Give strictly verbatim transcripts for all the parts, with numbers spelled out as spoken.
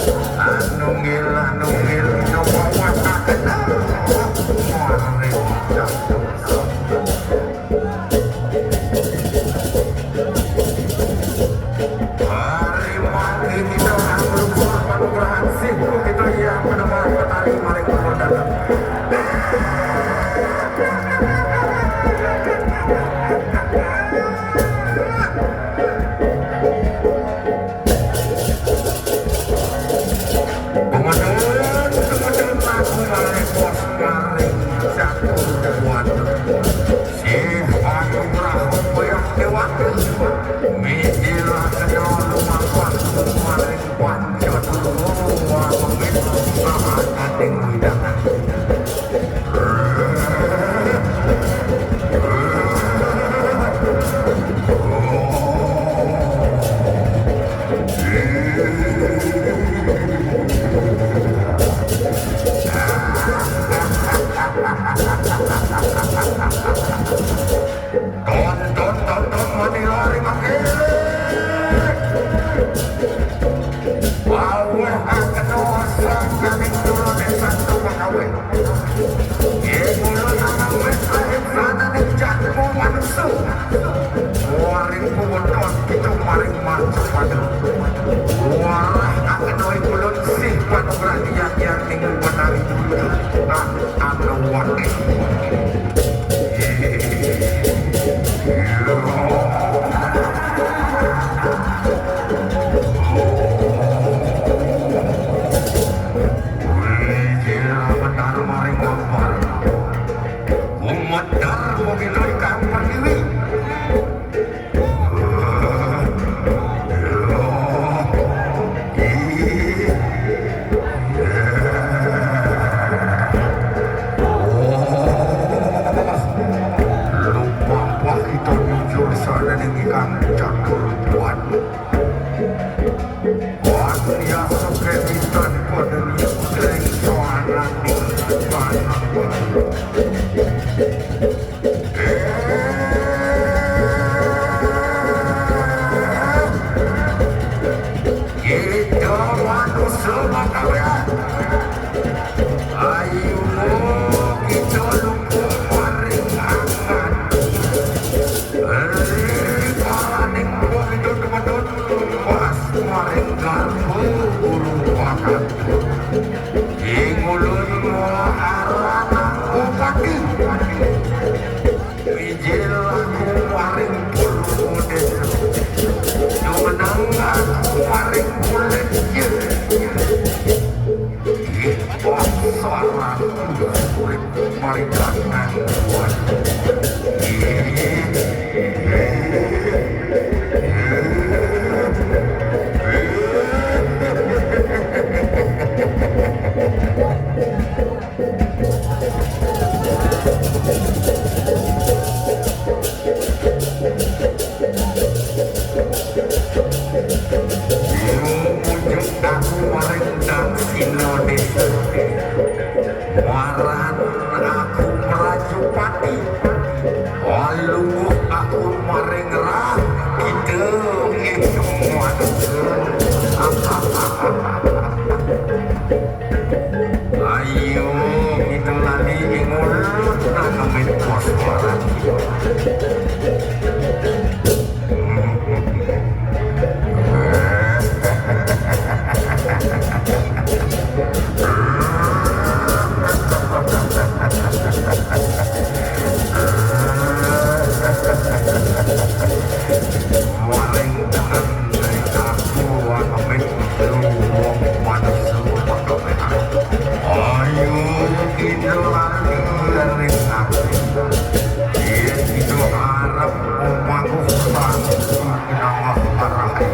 Anu nggih, anu nggih, napa wataken? Mari jatuh. Hari mati kita akan berubah panugrahan sih, kita yang mendengar petari mari keluar datang. Kemudian, kemudian aku maring pos maring catur kuat. Sih panugrahan wayah dewata. Mijilah kena lumampah maring panca durung wa mengit sahat ating widangan. Tonton, tonton, mani lari makilik. Waweh akeno sangkaning dulur desa Tumakawe. Ye kula nanang wis lahir sananing jatmu manusa. Waring puwoto kita maring marcapada. Warah akeno ing ulun sih panugrahan yang yang ning Betari Dunia. Nah, anu wae. Lumampah kita nyujur sananing ingkang catur buat. Wan ya suke dinten pada nyukreng soanan ing panambahan. Kita manusa makawian. Ayo kita lumpung maring angan. Ri kalaning wong itu temetut pas maring garwa guru pakan. Ing ulun aran Bupati. Mijil aku maring Purwodesa. Jumeneng aku maring Bulan Jaya. Ih, bangsa aku urip maring tangan kuat. Ih, Wujud aku maring daksina desa. Waran aku mrajupati. Waluh aku maring rah kita ing manusa. Ayo, kita lali ing ulun nang amit kos barang. Maring tengen dari aku, wong amit, wong manusia, wong domenan. Ayo, kita lali ring aku. Yen kita arep memaku sang nangah marahi.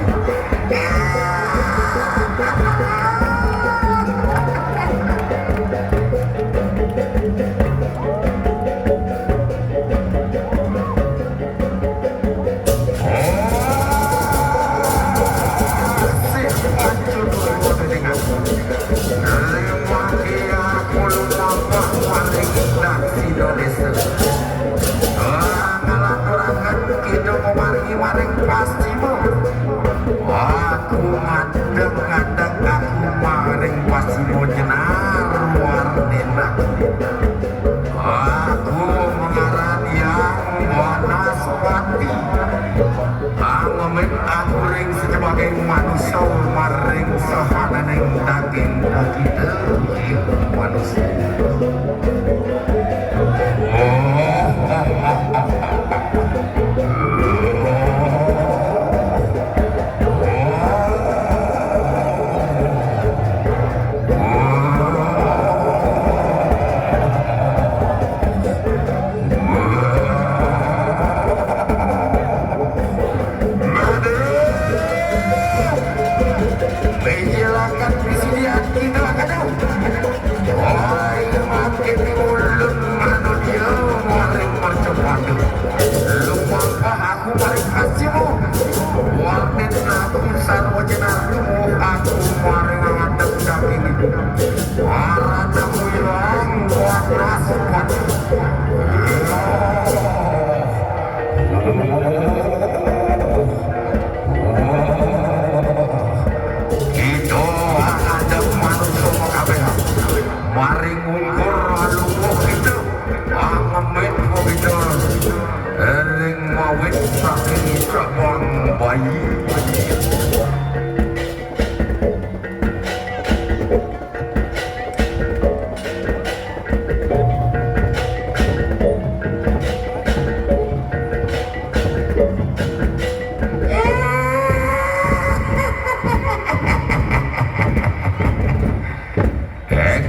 Aku mandeng-mandeng, aku Simo jenar warnina. Aku mangaran Hyang Banaspati. Angemin aku ring sebagai manusia maring sahananing daging-daging manusia. Menghilangkan persediaan kita kadang. Wah, ini makin ulun anu dia maring percepatan. Lumampah aku maring kasimu. Warnet aku sarwa jenarmu aku maring ngadeg daging itu. Marana muilang warna supat. Kita ada manusia kabeh. Maring ungkur alungguh kita. Angemin kita. Eling mawit saking cabang bayi.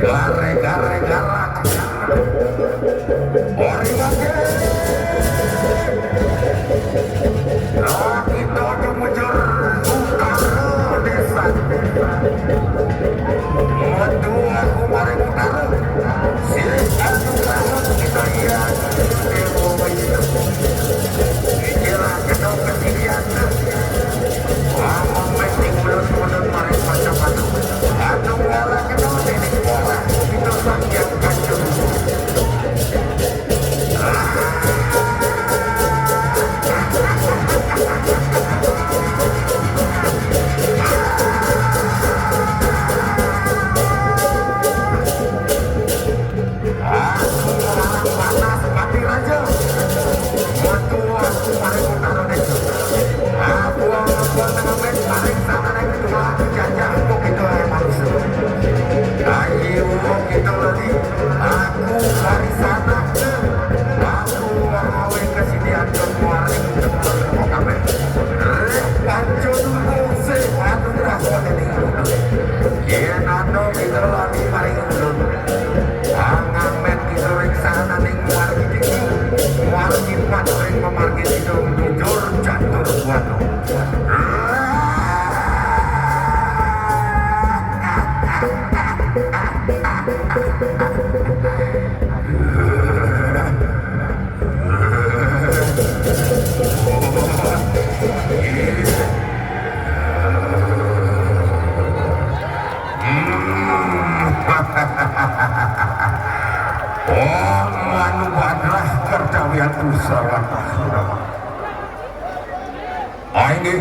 Gare-gare garak. Ori mati. Kita mujur utara desa. Madua kumare utara. Silih anu rahut kita iya. Dewa Wajib. Kira kita kesedihan. Wah, mesti ulun-ulun maring macam-macam. Anu muara kenal ini muara. Kita sang yang kacau. Aku orang panas mati raja. Waktu aku paling utara desa. Aku orang paling sana naik tua jajah kok itu yang manusia. Ayo kita lagi. Aku dari sana. Aku mengawin kesedihan keluar itu kabeh. Reh pancu dulu sih anu rasa ini. Yen anu kita lagi paling ulun. Pangamet kita ring sahananing wargi tinggi, wargi pat ring pamargi kidul, jujur catur kuat. Hmm. Oh, Manu Badrah kerdawian usaha. Oh, inggih.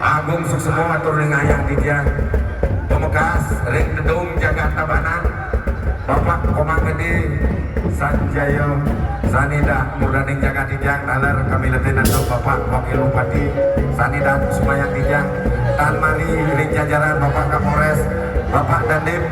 Agung suksma atur ring ayah titiang. Pamekas ring Gedung Jagat Tabanan. Bapak Komang Gede Sanjaya Sanida murdaning jagat titiang taler kamiletin antuk Bapak Wakil Bupati Sanida sumayang titiang. Tan mari ring jajaran Bapak Kapolres, Bapak Dandim,